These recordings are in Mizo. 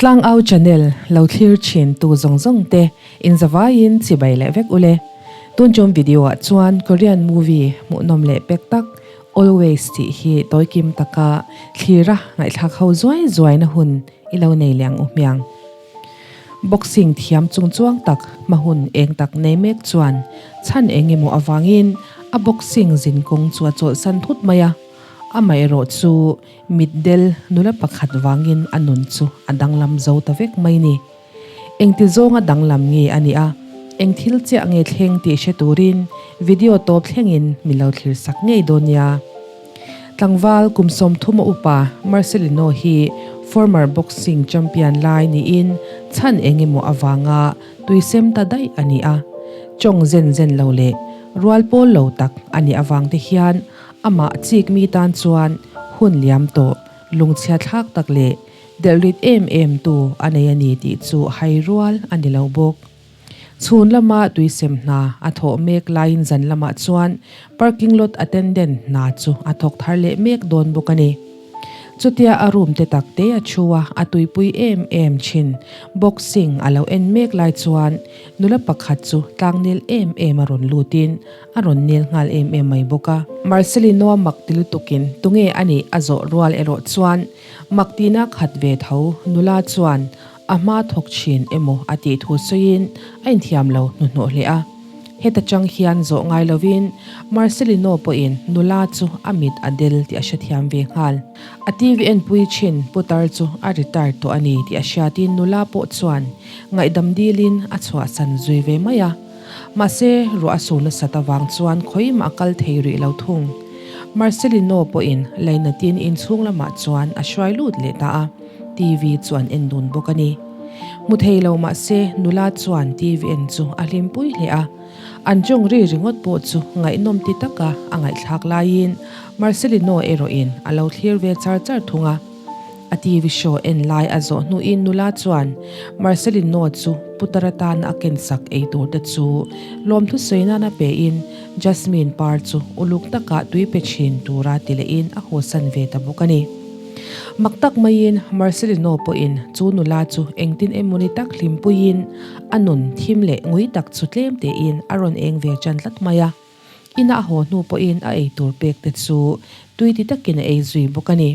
Tlangau channel lo thlir thin tu zawng zawng te in zavaiin chibai leh vek ule. Tun chawm video ah chuan Korean movie hmuhnawm leh pek tak Always tih hi tawikim taka thlira ngaihthlak ho zuai zuai na hun i lo nei leh ang u hmiang. Boxing thiam chungchuang tak hma hun eng tak nei mek chuan chhan eng emaw avangin a boxing zin kawng chu a chawlhsan thut mai a, amaherawh chu mitdel nula pakhat vangin a nun chu a danglam zo ta vek mai ni. Engti zawnga danglam nge a nih a, eng thil chiah nge thleng tih hre turin video tawp thlengin mi lo thlir sak ngei dawn nia. Tlangval kum 30 a upa Marcelino hi former boxing champion lai niin chhan eng emaw avanga tuisem ta daih a ni a. Chawng zen zen lo leh rual pawl lo tak a nih avang te hian amah chik mi tan chuan hun liam tawh lungchhia thlak tak leh delh rit em em tu a nei a ni tih chu hai rual a ni lo bawk. Chhun lama tuisem hna a thawh mek laiin zan lamah chuan parking lot attendant hna chu a thawk thar leh mek dawn bawk a ni. Chutia a room te tak te a thu a, a tuipui em em thin. Boxing a lo en mek lai chuan nula pakhat chu tlangnel em em a rawn lutin a rawn nel nghal em em mai bawk a. Marcelino a mak ti lutukin tunge a nih a zawh rual erawh chuan mak tihna khat ve tho nula chuan A hma thawk thin emaw a tih thu sawiin a inthiam lo hnuhnawh hle a. Heta chang hian zawh ngai lovin Marcelino pawhin nula chu a mit a del tih a hrethiam ve nghal. A TV enpui thin putar chu a retire tawh a ni tih a hriatin nula pawh chuan ngaihdam dilin a chhuahsan zui ve mai a. Mahse, ruah a sur nasat avang chuan khawimah a kal thei rih lo thung. Marcelino pawhin lainatin inchhung lamah chuan a hruai lut leh ta a. TV chu an en dun bawk a ni. Hmu thei lo mah se nula chuan TV en chu a hlimpui hle a. An tawng ri ringawt pawh chu ngaihnawm ti taka a ngaihthlak laiin Marcelino erawhin a lo thlir ve char char thung a. A TV show en lai a zawh hnuin nula chuan Marcelino chu putar atana a kensak ei tur te chu lawmthu sawi nana pein Jasmine par chu uluk taka tui pe thin tura ti lehin a hawsan ve ta bawk a ni. Mak tak maiin Marcelino pawhin chu nula chu engtin emawni tak hlimpuiin a nun thim leh ngui tak chu tlem tein a rawn eng ve ṭan tlat mai a. Ina a haw hnu pawhin a eitur pek te chu tui ti takin a ei zui bawk a ni.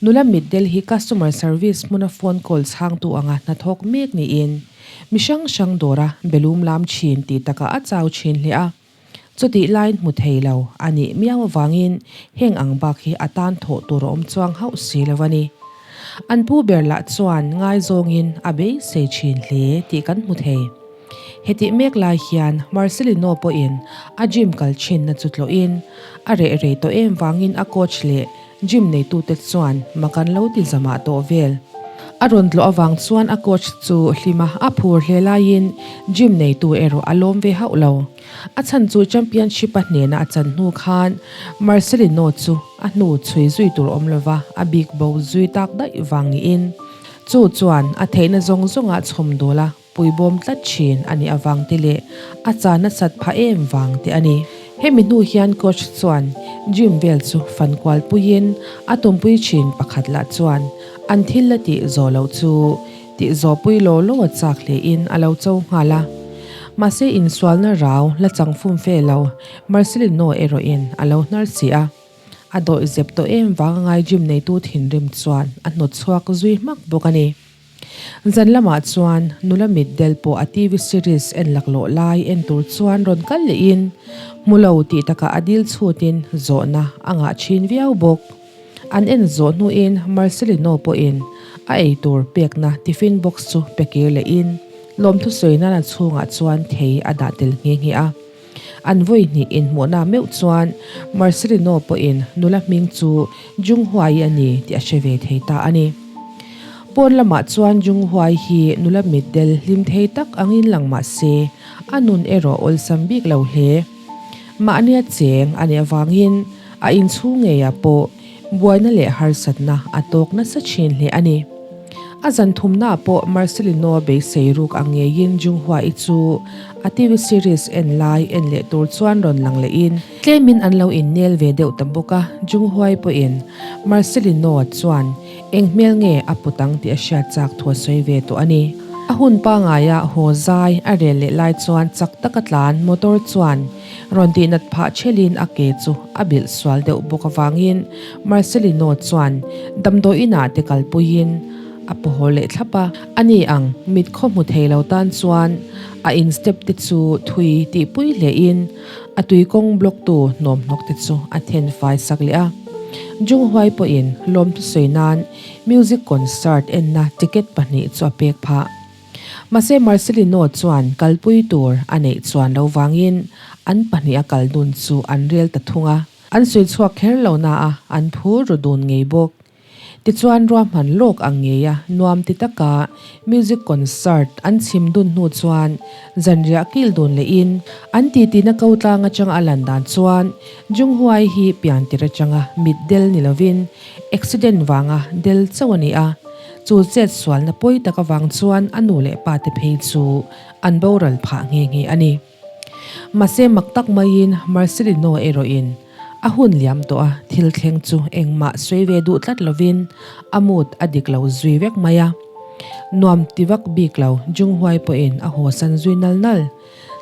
Nula mitdel hi customer service hmuna phone call chhangtu anga hnathawk mek niin mi hrang hrang dawra belum lam thin tih takah a chau thin hle a. Chutih laiin hmu thei lo a nih miau avangin heng ang bak hi a tan thawh tur a awm chuang hauh si lo a ni. An pu ber lah chuan ngaizawngin a beisei thin hle tih kan hmu thei. Hetih mek lai hian Marcelino pawhin a gym kal thinna chu tlawhin a reh rei tawh em vangin a coach leh Gym neitute chuan mak an lo ti zamah tawh vel. A rawn tlawh avang chuan a coach chu hlima a phur hle laiin gym neitu erawh a lawm ve hauh lo. A chhan chu championship a hnena a chan hnu khan Marcelino chu a hnu chhui zui tur awm lova a bik bo zui tak daih vang niin chu chuan a theihna zawng zawngah chhawm dawl a puibawm tlat thin a nih avang te leh a cha nasat phah em vang te a ni. Hemi hnu hian coach chuan gym vel chu fan kual puiin a tumpui thin pakhat lah chuan an thil la tih zawh loh chu tih zawh pui law law a chak hlein a lo cho nghal a. Mahse insualna rau la chang fum fe lo Marcelino erawhin a lo hnar si a. A dawih zep tawh em vang a ngai gym neitu thinrim chuan a hnawt chhuak zui hmak bawk a ni. Zan lamah chuan nula mitdel pawh a TV series en laklawh lai en tur chuan rawn kal lehin hmu lo tih takah a dil chhutin zawhna a ngah thin viau bawk. An en zawh hnuin Marcelino pawhin a eitur pekna tiffin box chu pe kir lehin lawmthu sawi nana chhungah chuan thei a dah tel nghe nghe a. An vawi hnih inhmuhna meuh chuan Marcelino pawhin nula hming chu Junghuai a ni tih a hre ve thei ta a ni. Pawn lamah chuan Junghuai hi nula mitdel hlim thei tak angin lang mah se, a nun erawh awlsam bik lo hle. Mahnia cheng a nih avangin a inchhung ngeiah pawh buaina leh harsatna a tawk nasa thin hle a ni. A zan thumnaah pawh Marcelino beisei ruk ang ngeiin Junghua-i chu a TV series en lai en leh tur chuan rawn lang lehin tlemin an lo innel ve deuh ta bawk a, Junghua-i pawhin Marcelino chuan. Eng hmel nge a put ang tih a hriat chak thu a sawi ve tawh a ni. A hun pangaia haw zai a rel leh lai chuan chak taka tlan motor chuan rawn tihnat phah thelin a ke chu a bilh sual deuh bawk avangin Marcelino chuan damdawi inah te kalpuiin a pawhaw leh thlap a. Ani ang mit khaw hmu thei lo tan chuan a in step te chu thui tihpui hlein a tui kawng block tu hnawm hnawk te chu a then fai sak leh a. Junghuai pawhin lawmthu sawi nan music concert enna ticket pahnih chu a pek phah. Mahse Marcelino chuan kalpui tur a neih chuan lo vangin an pahniha kal dun chu an rel ta thung a. An sawi chhuak kher lo na a, an phur ru dun ngei bawk. Tichuan ruahman lawk ang ngeia nuam ti taka music concert an chhim dun hnu chuan zanriah kil dun lehin an titi na ko tlang atanga a lan dan chuan Junghuai hi piantir atanga mit del ni lovin accident vanga del chauh a ni a, chu chet sualna pawi tak avang chuan a nu leh pa te phei chu an boral phah nghe nghe a ni. Mahse mak tak maiin Marcelino erawhin a hun liam tawh a, thil thleng chu engmah sawi ve duh tlat lovin a mood a dik lo zui vek mai a. Nuam ti vak bik lo Junghuai pawhin a hawsan zui nal nal.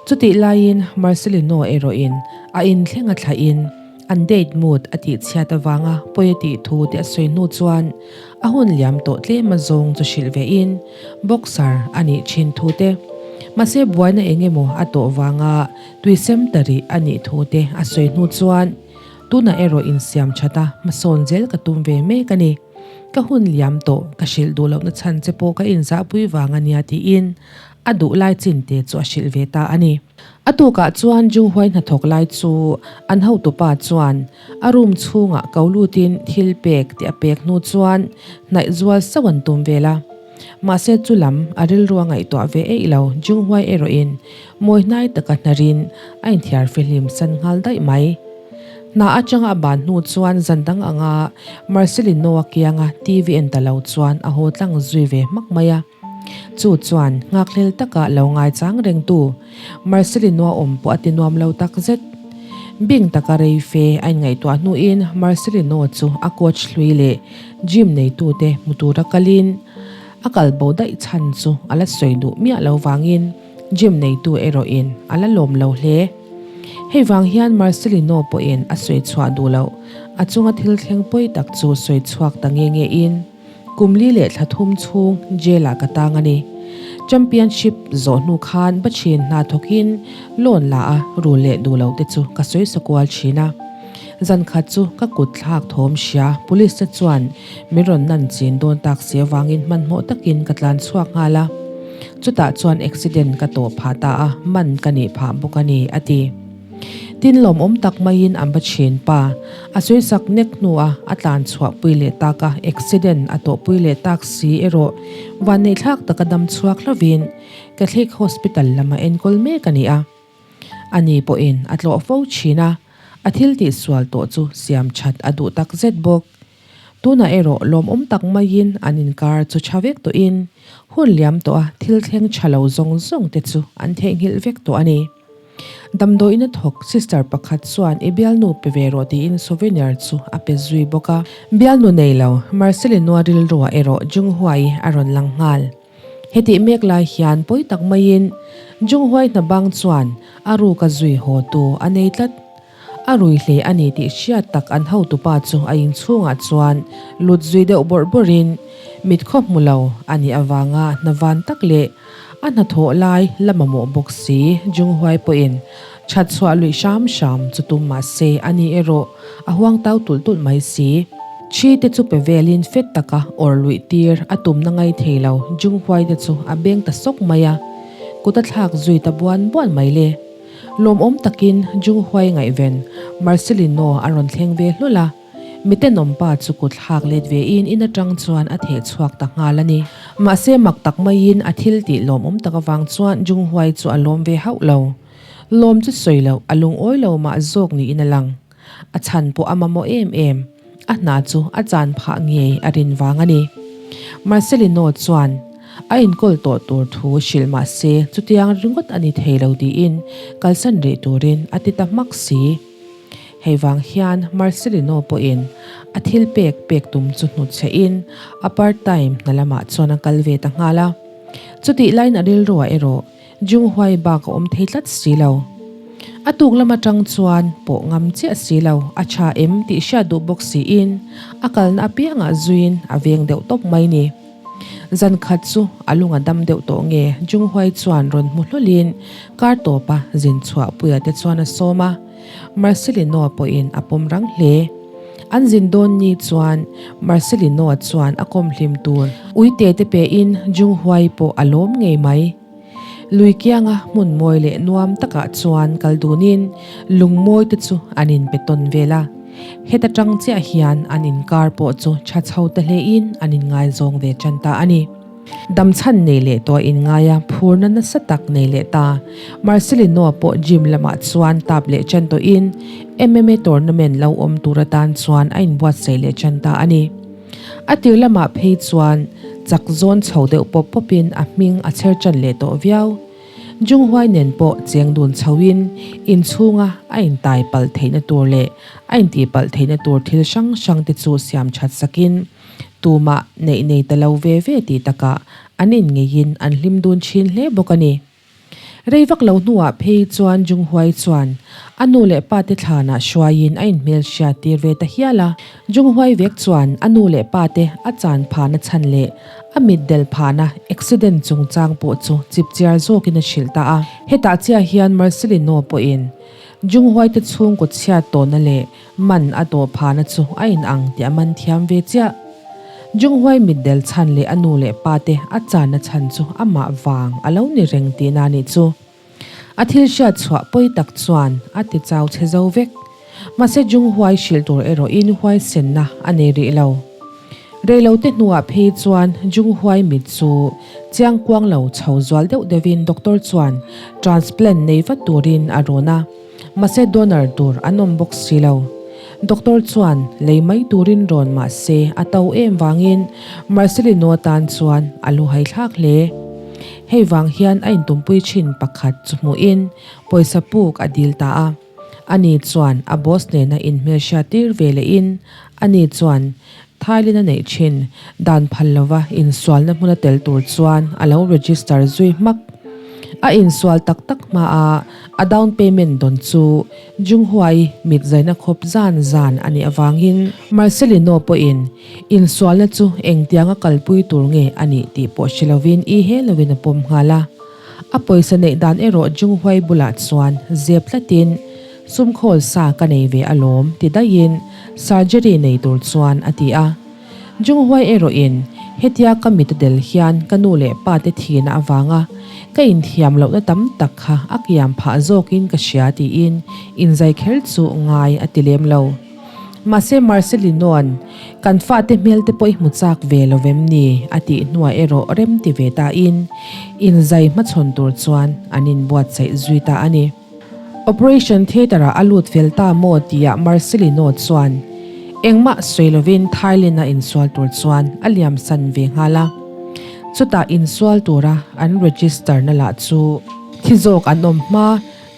Chutih laiin Marcelino erawhin a inthleng a thlahin an date mood a tihchhiat avanga pawi a tih thu te a sawi hnu chuan a hun liam tawh tlem a zawng chu hrilh vein boxer a nih thin thu te, mahse buaina eng emaw a tawh vanga tuisem ta rih a nih thu te a sawi hnu chuan tunah erawh insiam that a hmasawn zel ka tum ve mek a ni. Ka hun liam tawh ka hrilh duh lohna chhan che pawh ka inzahpui vang a nia tiin a duh lai chin te chu a hrilh ve ta a ni. A tukah chuan Junghuai hnathawk lai chu an hotupa chuan a room chhungah ko lutin thil pek tih a pek hnu chuan hnaih zual sauh an tum vel a. Mahse chu lam a rilru a ngaihtuah ve eih lo, Junghuai erawhin mawi hnai taka hnarin a inthiar fihlim san nghal daih mai. Hna atanga a ban hnu chuan zan dang anga Marcelino-a kianga TV en ta lo chuan a haw tlang zui ve hmak mai a. Chu chuan nghakhlel taka lo ngaichang rengtu Marcelino a awm pawh a ti nuam lo tak zet. Bing taka rei fe a inngaihtuah hnuin Marcelino chu a coach hlui leh gym neitute hmu tura kalin a kal bo daih chhan chu a la sawi duh miah lo vangin gym neitu erawhin a la lawm lo hle. Hei vang hian Marcelino pawhin a sawi chhuah duh loh a chunga thil thleng pawi tak chu sawi chhuak ta nge nge in, Kum li leh thla thum chhung jail ah ka tang a ni. Championship zawh hnu khan Bachin hna thawkin loan la a rul leh duh lo te chu ka sawi sa kual thin a. Zan khat chu ka kut thlak thawm hria police te chuan min rawn nan chin dawn tak si avangin hmanhmawh takin ka tlan chhuak nghal a. Chutah chuan accident ka tawh phah ta a, man ka nih phah bawk a ni, a ti. Tin lawmawm tak maiin an va chhin pa. A sawisak nek hnua a tlan chhuah pui leh tak a, accident a tawh pui leh tak si erawh vanneihthlak taka dam chhuak hlovin Catholic Hospital lama enkawl mek a ni a. Ani pawhin a tlawh fo thin a, a thil tihsual tawh chu siam that a duh tak zet bawk. Tunah erawh lawmawm tak maiin an inkar chu tha vek tawhin hun liam tawh a thil thleng tha lo zawng zawng te chu an theihnghilh vek tawh a ni. Damdawiin a thawk sister pakhat chuan i bialnu pe ve rawh tiin souvenir chu a pe zui bawk a. Bialnu nei lo Marcelinoa rilruah erawh Junghuai a rawn lang nghal. Hetih mek lai hian pawi tak maiin Junghuai hna bang chuan a ruk a zui haw tu a nei tlat. A rui hle a ni tih hriat tak an hotupa chu a inchhungah chuan lut zui deuh bawrh bawrhin mit khaw hmu lo a nih avanga hna van tak leh a hnathawh lai la mamawh bawk si Junghuai pawhin that chhuah luih hram hram chu tum mah se a ni erawh a huang tau tulh tulh mai si. Thi te chu pe velin fet taka awr luih tir a tumna ngai thei lo Junghuai te chu a beng ta sawk mai a, kut a thlak zui ta buan buan mai le. Lawmawm takin Junghuai ngaihven Marcelino a rawn thleng ve hlawl a, mitenawmpa chu kut thlak let vein in atang chuan a theh chhuak ta nghal a ni. Mahse mak tak maiin a thil tih lawmawm tak avang chuan Junghuai chu a lawm ve hauh lo. Lawm chu sawi loh a lungawi lo mah zawk niin a lang. A chhan pawh a mamawh em em, a hna chu a chan phah ngei a rin vang a ni. Marcelino chuan a inkawl tawh tur thu hrilh mah se chutiang ringawt a ni thei lo tiin kalsan rih turin a ti ta hmak si. Hei vang hian Marcelino pawhin a thil pek pek tum chu hnutchhe in a part time hna lamah chuan a kal ve ta nghal a. Chutih laiin a rilruah erawh Junghuai bak a awm thei tlat si lo. A tuk lam atang chuan pawh ngam chiah si lo, a tha em tih hriat duh bawk siin a kalna apiangah zuiin a veng deuh tawp mai ni. Zan khat chu a lung a dam deuh tawh nge Junghuai chuan rawn hmu hlawlin kar tawpa zin chhuah puia te chuan a sawm a, Marcelino pawhin a pawm rang hle. An zin dawn ni chuan Marcelino chuan a kawm hlim tur uite te pein Junghuai pawh a lawm ngei mai. Lui kianga hmun mawi leh nuam takah chuan kal dunin lung mawi te chu an inpe tawn vel a. Heta tang chiah hian an inkar pawh chu tha chho ta hlein an inngaizawng ve tan ta a ni. Damchhan nei leh tawh a inngai a, phurna nasa tak nei leh ta. Marcelino pawh gym lamah chuan tap leh tan tawhin MMA tournament lo awm tur atan chuan a inbuatsaih leh tan ta a ni. A tir lamah phei chuan chak zawn chho deuh pawp pawpin a hming a chher tan leh tawh viau. Junghuai nen pawh cheng dun chhoin inchhunga a intai palh theihna tur leh a intih palh theihna tur thil hrang hrang te chu siam that sakin tumah neih nei ta lo ve ve tih takah an inngeiin an hlim dun thin hle bawk a ni. Rei vak lo hnuah phei chuan Junghuai chuan a nu leh pa te thlanah hruaiin a inhmelhriat tir ve ta hial a. Junghuai vek chuan a nu leh pa te a chan phahna chhan leh a mitdel phahna accident chungchang pawh chu chipchiar zawkin a hrilh ta a. Hetah chiah hian Marcelino pawhin Junghuai te chhungkaw chhiat tawhna leh Man a tawh phahna chu a in ang tih a man thiam ve chiah. Junghuai mitdel chhan leh a nu leh pa te a channa chhan chu amah vang a lo ni reng tihna nih chu. A thil hriat chhuah pawi tak chuan a ti chau chhe zo vek. Mahse Junghuai hrilh tur erawhin huaisenna a nei rih lo. Reilote hnuah phei chuan Junghuai mit chu chiang kuang lo chho zual deuh deuhin doctor chuan transplant nei vat turin a rawn a. Mahse donor tur an awm bawk si lo. Doctor chuan lei mai turin rawn mahse a to em vangin Marcelino tan chuan a lu hai thlak hle. Hei vang hian a intumpui thin pakhat chu hmuhin pawisa puk a dil ta a. Ani chuan a boss nena inhmelhriat tir ve lehin ani chuan Thailand a neih thin dan phal lova insualna hmuna tel tur chuan a lo register zui hmak. A insual tak tak hmaa a down payment dawn chu Junghuai mit zaina khawp zan zan a nih avangin Marcelino pawhin insualna chu engtianga kalpui tur nge a nih tih pawh hre lovin i he lovin a pawm nghal a. A pawisa neih dan erawh Junghuai bulah chuan zep tlatin Sum khawl sa ka nei ve alawm ti daihin surgery nei tur chuan a ti a. Junghuai erawhin hetia ka mit a del hian ka nu leh pa te thihna avanga ka inthiam lohna tam tak kha a kiam phah zawkin ka hria tiin inzai kher chu ngai a ti lem lo. Mahse Marcelino'n kan fate hmel te pawh i hmu chak ve lo vem ni a tih hnuah erawh rem ti ve tain inzai hmachhawn tur chuan an inbuatsaih zui ta a ni. Operation Theatre ah a lut fel ta maw tia Marcelino chuan engmah sawi lovin Thailand a insual tur chuan a liamsan ve nghal a. Chutah insual tura an register na lah chu thi zawk an awm hma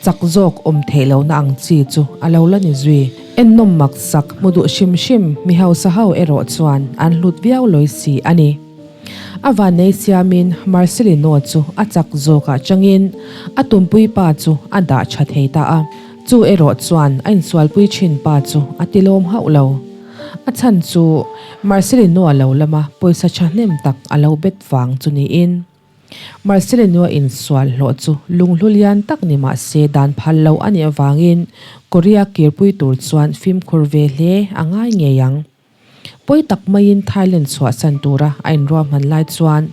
chak zawk awm theih lohna ang chi chu a lo la ni zui. Ennawm mak sak hmu duh hrim hrim mi hausa ho erawh chuan an hlut viau lawi si a ni. A vannei siamin Marcelino chu a chak zawkah changin a tumpui pa chu a dah tha thei ta a. Chu erawh chuan a insualpui thin pa chu a tilawm hauh lo. A chhan chu Marcelino-a lo lama pawisa thahnem tak a lo bet vang chu niin. Marcelino-a insual hlawh chu lunghlu lian tak ni mah se dan phal lo a nih avangin Korea kirpui tur chuan fimkhur ve hle a ngai ngei ang. Pawi tak maiin Thailand chhuahsan tura a inruahman lai chuan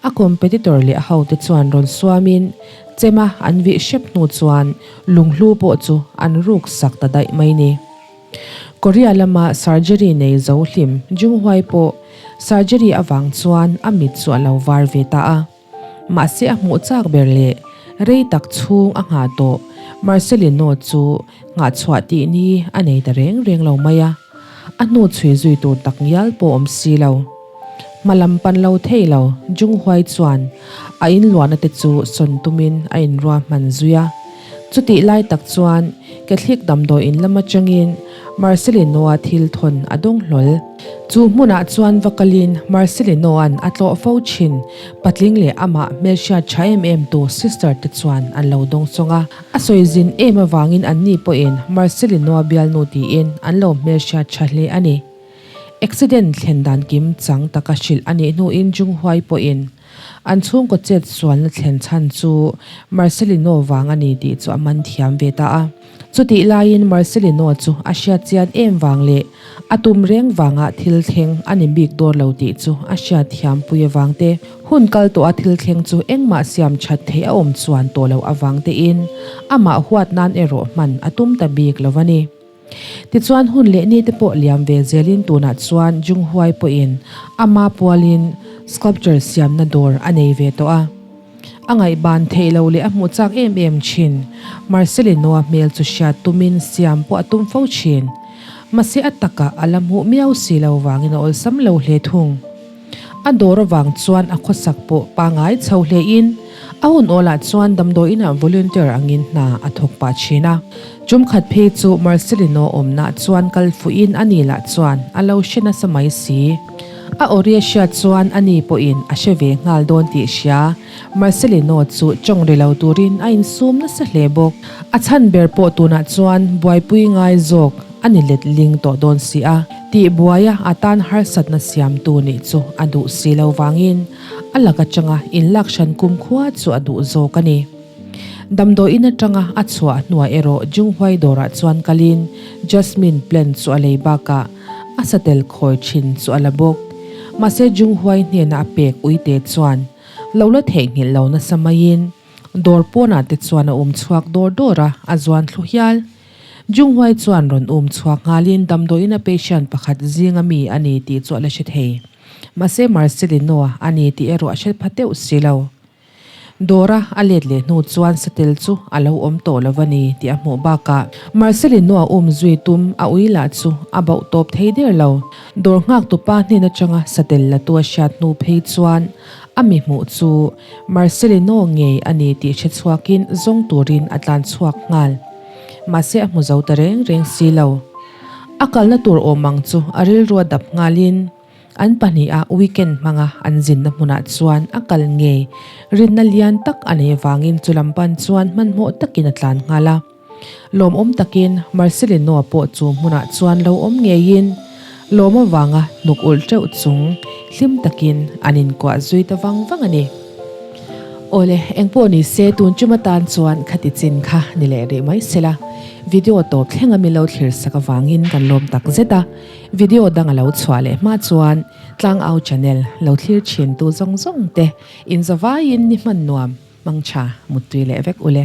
a competitor leh a hote chuan rawn suamin chema an vih hrep hnu chuan lunghlu pawh chu an ruk sak ta daih mai ni. Korea lama surgery nei zo hlim Junghuai pawh surgery avang chuan a mit chu a lo var ve ta a. Mahse a hmuh chak ber leh rei tak chhung a nghah tawh Marcelino chu nghah chhuah tih ni a nei ta reng reng lo mai a, a hnu chhui zui tur tak ngial pawh awm si lo. Hma lam pan lo thei lo Junghuai chuan a inluahna te chu sawn tumin a inruahman zui a. Chutih lai tak chuan Catholic damdawi in lam atangin Marcelino-a thil thawn a dawng hlawl. Chu hmunah chuan va kalin Marcelino-a'n a tlawh fo thin patling leh amah hmelhriat tha em em tu sister te chuan an lo dawng sawng a. A sawi zin em avangin anni pawhin Marcelino-a bialnu tiin an lo hmelhriat tha hle a ni. Accident thlen dan kim chang taka hrilh a nih hnuin Junghuai pawhin An chhungkaw chet sualna thlen chhan chu Marcelino vang a ni tih chu a man thiam ve ta a. Chutih laiin Marcelino chu a hriat chian em vang leh a tum reng vanga thil thleng a ni bik dawn lo tih chu a hriat thiam pui avang te, hun kal tawha thil thleng chu engmah siam that theih a awm chuan tawh loh avang tein amah huat nan erawh hman a tum ta bik lo a ni. Tichuan hun leh ni te pawh liam ve zelin tunah chuan Junghuai pawhin ama pualin sculpture siamna dawr a nei ve tawh a. A ngaihban theih lo leh a hmuh chak em em thin. Marcelino-a hmel chu hriat tumin siam pawh a tum fo thin. Mahse a takah a la hmuh miau si lo vangin a awlsam lo hle thung. A dawr avang chuan a khawsak pawh pangai chho hlein a hun awlah chuan damdawiinah volunteer angin hna a thawk pah thin a. Tum khat phei chu Marcelino awmnah chuan kal fuhin a ni lah chuan a lo hre nasa mai si. A awri a hriat chuan a ni pawhin a hre ve nghal dawn tih hria Marcelino chu tawng ri lo turin a insum nasa hle bawk. A chhan ber pawh tunah chuan buaipui ngai zawk a ni let ling tawh dawn si a, tih buaia a tan harsatna siamtu nih chu a duh si lo vangin a lak atanga inlak hran kumkhua chu a duh zawk a ni. Damdawiin atanga a chhuah hnuah erawh Junghuai dawrah chuan kalin Jasmine plant chu a lei bakah a satel khawi thin chu a la bawk. Mahse Junghuai hnena a pek uite chuan lo la theihnghilh lo nasa maiin dawr pawnah te chuan a um chhuak dawr dawr a, a zuan thlu hial. Junghuai chuan rawn um chhuak nghalin damdawiin a patient pakhat zinga mi a ni tih chu a la hre thei. Mahse Marcelino a ni tih erawh a hre pha deuh si lo. Dawra a let leh hnu chuan satel chu a lo awm tawh lo a ni tih a hmuh bakah Marcelino a um zui tum a ui lah chu a bauh tawp thei der lo. Dawr nghak tupa hnen atanga satel la tu a hriat hnu phei chuan a mi hmuh chu Marcelino ngei a ni tih hre chhuakin zawng turin a tlan chhuak nghal. Mahse a hmu zo ta reng reng si lo. A kalna tur awm ang chu a rilru a dap nghalin an pahniha weekend hmanga an zinna hmunah chuan a kal ngei rinna lian tak a nei avangin chu lam pan chuan hmanhmawh takin a tlan nghal a. Lawmawm takin Marcelino-a pawh chu hmunah chuan lo awm ngeiin lawm avanga hnuk ulh teuh chung hlim takin an inkuah zui ta vang vang a ni. Awle, engpawh ni se tun chum atan chuan khati chin kha ni leh rih mai sela, video tawp thleng a mi lo thlir sak avangin kan lawm tak zet a, video dang a lo chhuah leh hma chuan Tlangau channel lo thlir thin tu zawng zawng te inzavaiin ni hman nuam, mangtha muttui leh vek ule.